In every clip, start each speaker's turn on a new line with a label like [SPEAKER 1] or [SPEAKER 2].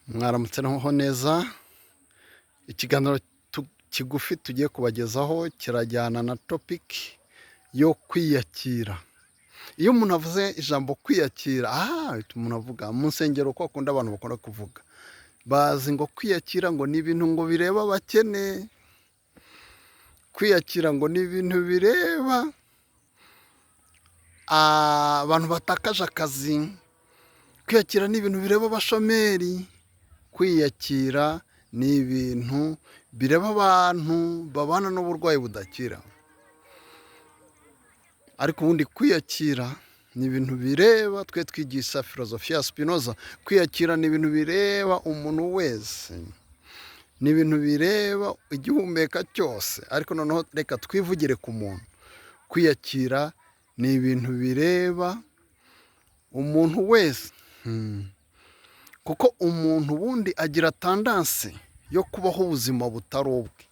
[SPEAKER 1] Mwaramutse neza. Ikiganiro kigufi tugiye kubagezaho kirajyana na topic yo kwiyakira. Iyo umuntu avuze ijambo kwiyakira, ahita umuntu avuga mu nsengero, ko akunda abantu bakunda kuvuga, bazi ngo kwiyakira ngo ni ibintu ngo bireba abakene, kwiyakira ngo ni ibintu bireba abantu batakaje akazi, kwiyakira ni ibintu bireba abashomeri, kwiyakira ni ibintu bireba abantu babana n'uburwayi budakira. Ariko ubundi kwiyakira ni ibintu bireba twe twigisha filozofiya ya Spinoza. Kwiyakira ni ibintu bireba umuntu wese, ni ibintu bireba igihumeka cyose. Ariko noneho reka twivugire ku muntu. Kwiyakira ni ibintu bireba umuntu wese, kuko umuntu ubundi agira tendance yo kubaho ubuzima butari ubwe,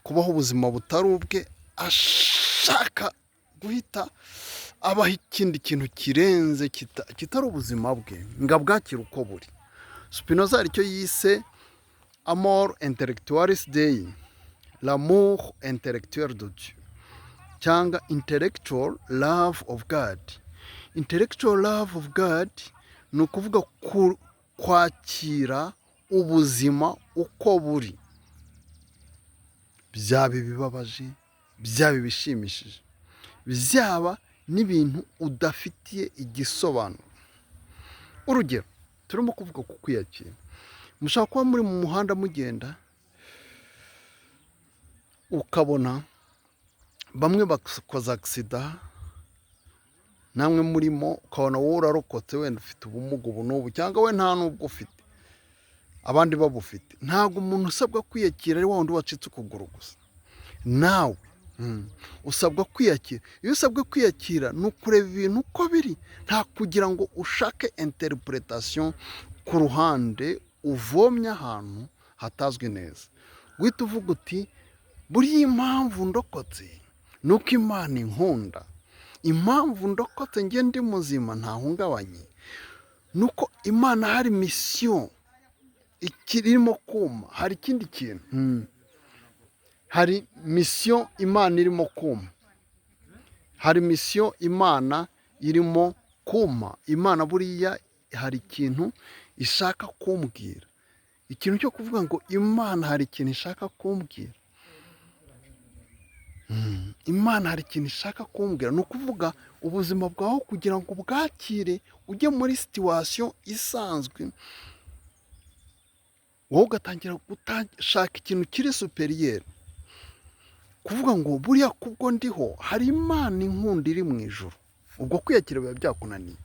[SPEAKER 1] kubaho ubuzima butari ubwe, ashaka guhita abaho ikindi kintu kirenze kitari ubuzima bwe, ngo abwakire uko buri. Spinoza hari icyo yise amor intellectualis Dei, l'amour intellectuel de Dieu, cyangwa intellectual love of God. Intellectual love of God ni ukuvuga kwakira ubuzima uko buri, byaba ibibabaje, byaba ibishimishije, byaba n'ibintu udafitiye igisobanuro. Urugero, turimo kuvuga ku kwiyakira. Mushobora kuba muri mu muhanda mugenda, ukabona bamwe bakoze accident, namwe murimo, ukabona wowe urarokotse, wenda ufite ubumuga ubu n'ubu, cyangwa we nta n'ubwo ufite, abandi babufite. Ntabwo umuntu usabwa kwiyakira ari wa wundi wacitse ukuguru gusa. Nawe usabwa kwiyakira. Iyo usabwe kwiyakira, ni ukureba ibintu uko biri, nta kugira ngo ushake interpretation ku ruhande uvomye ahantu hatazwi neza. Guhita uvuga uti: "Buriya impamvu ndokotse ni uko Imana inkunda. Impamvu ndokotse njye ndi muzima ntahungabanye ni uko Imana hari mission ikirimo kuma, hari ikindi kintu, hari mission Imana irimo kuma, hari mission Imana irimo kuma. Imana buriya hari ikintu ishaka kumbwira." Ikintu cyo kuvuga ngo Imana hari ikintu ishaka kumbwira, Imana hari ikintu ishaka kumbwira, ni ukuvuga ubuzima bwawe kugira ngo ubwakire, ujye muri situation isanzwe, wowe ugatangira gushaka ikintu kiri supérieur, kuvuga ngo buriya kubwo ndiho hari Imana inkunda iri mu ijuru. Ubwo kwiyakira biba byakunaniye.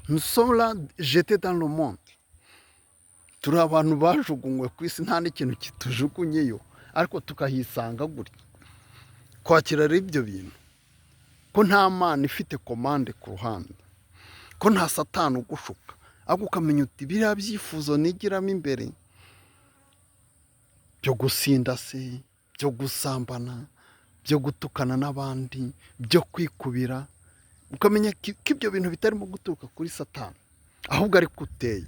[SPEAKER 1] Nous sommes là jetés dans le monde, turi abantu bajugunywe ku isi, nta n'ikintu kitujugunyeyo, ariko tukahisanga gutya. Kwakira rero ibyo bintu, ko nta Mana ifite commande ku ruhande, ko nta Satani ugushuka, ahubwo ukamenya uti: "Biriya byifuzo nigiramo imbere byo gusinda se, byo gusambana, byo gutukana n'abandi, byo kwikubira," ukamenya ko ibyo bintu bitarimo guturuka kuri Satani, ahubwo ariko uteye,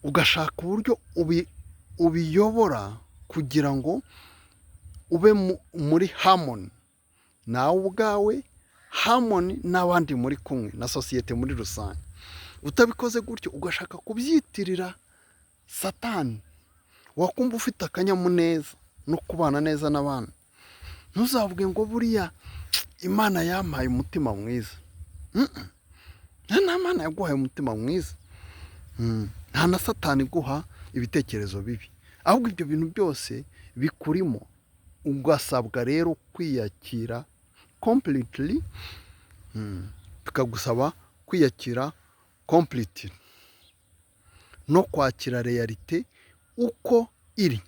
[SPEAKER 1] ugashaka uburyo ubiyobora kugira ngo ube muri harmony nawe ubwawe, harmony n'abandi muri kumwe, na sosiyete muri rusange. Utabikoze gutyo, ugashaka kubyitirira Satani, wakumva ufite akanyamuneza no kubana neza n'abandi, ntuzavuge ngo buriya Imana yampaye umutima mwiza. Nta Mana yaguhaye umutima mwiza, nta na Satani iguha ibitekerezo bibi, ahubwo ibyo bintu byose bikurimo. Ugasabwa rero kwiyakira completely, bikagusaba kwiyakira completely no kwakira réalité uko iri.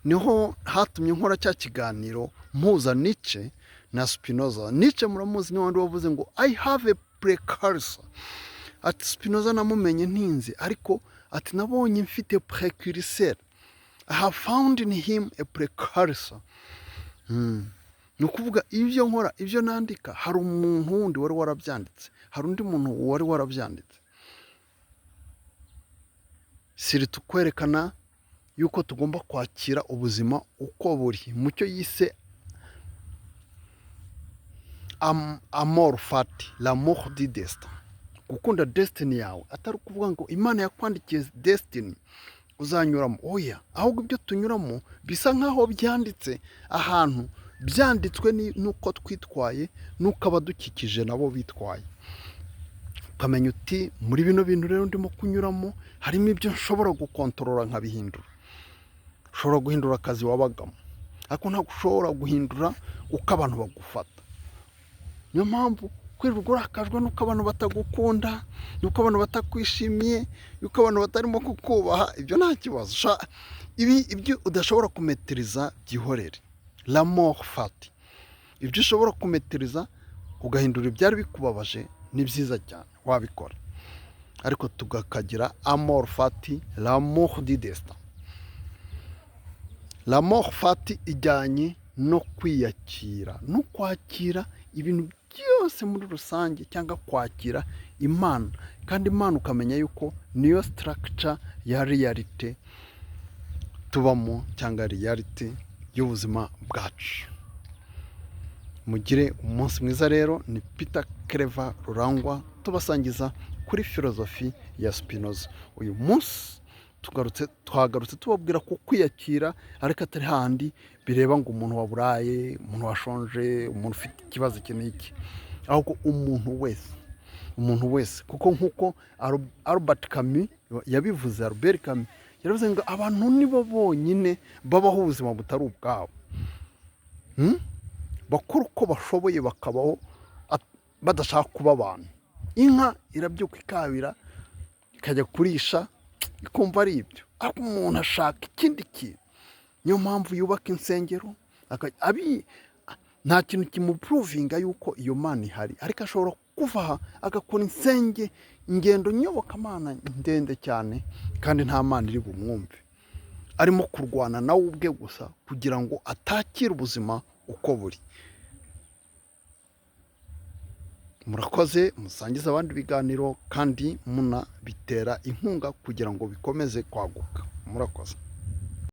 [SPEAKER 1] Niho hatumye nkora cya kiganiro mpuza Nietzsche na Spinoza. Nietzsche muramuzi, ni wundi wavuze ngo "I have a precursor." Ati: "Spinoza namumenye ntinze, ariko," ati, "nabonye mfite précurseur. I have found in him a precursor." Ni ukuvuga ibyo nkora, ibyo nandika, hari umuntu wundi wari warabyanditse, hari undi muntu wari warabyanditse. Siri tukwerekana yuko tugomba kwakira ubuzima uko buri, mu cyo yise amor fati, l'amour du destin, gukunda destiny yawe, atari ukuvuga ngo Imana yakwandikiye destiny uzanyuramo, oya, ahubwo ibyo tunyuramo bisa nk'aho byanditse ahantu, byanditswe n'uko twitwaye n'uko abadukikije nabo bitwaye. Ukamenya uti muri bino bintu rero ndimo kunyuramo harimo ibyo nshobora gukontorora nkabihindura. Ushobora guhindura akazi wabagamo, ariko ntabwo ushobora guhindura uko abantu bagufata. Niyo mpamvu kwirirwa urakajwe n'uko abantu batagukunda, n'uko abantu batakwishimiye, y'uko abantu batarimo kukubaha, ibyo nta kibazo. Ibi ibyo udashobora kumetiriza byihorere, l'amor fati. Ibyo ushobora kumetiriza ugahindura ibyari bikubabaje ni byiza cyane, wabikora, ariko tugakagira amor fati, l'amour du destin. L'amour fati ijyanye no kwiyakira no kwakira ibintu byose muri rusange, cyangwa kwakira Imana, kandi Imana ukamenya yuko niyo structure ya réalité tubamo, cyangwa réalité y'ubuzima bwacu. Mugire umunsi mwiza. Rero ni Peter Claver Rurangwa tubasangiza kuri filozofi ya Spinoza. Uyu munsi twagarutse tubabwira ku kwiyakira, ariko atari handi bireba ngo umuntu waburaye, umuntu washonje, umuntu ufite ikibazo iki n'iki, ahubwo umuntu wese, umuntu wese, kuko nk'uko Albert Camus yabivuze, Albert Camus yaravuze ngo abantu nibo bonyine babaho ubuzima butari ubwabo. Bakora uko bashoboye bakabaho badashaka kuba abantu. Inka irabyuka ikabira, ikajya kurisha, ikumva ari ibyo, ariko umuntu ashaka ikindi kintu. Niyo mpamvu yubaka insengero, nta kintu kimupuruvinga yuko iyo Mana ihari, ariko ashobora kuva aha agakora insenge, ingendo nyobokamana ndende cyane, kandi nta Mana iri bumwumve. Arimo kurwana nawe ubwe gusa kugira ngo atakire ubuzima uko buri. Murakoze, musangize abandi ibiganiro kandi munabitera inkunga kugira ngo bikomeze kwaguka. Murakoze.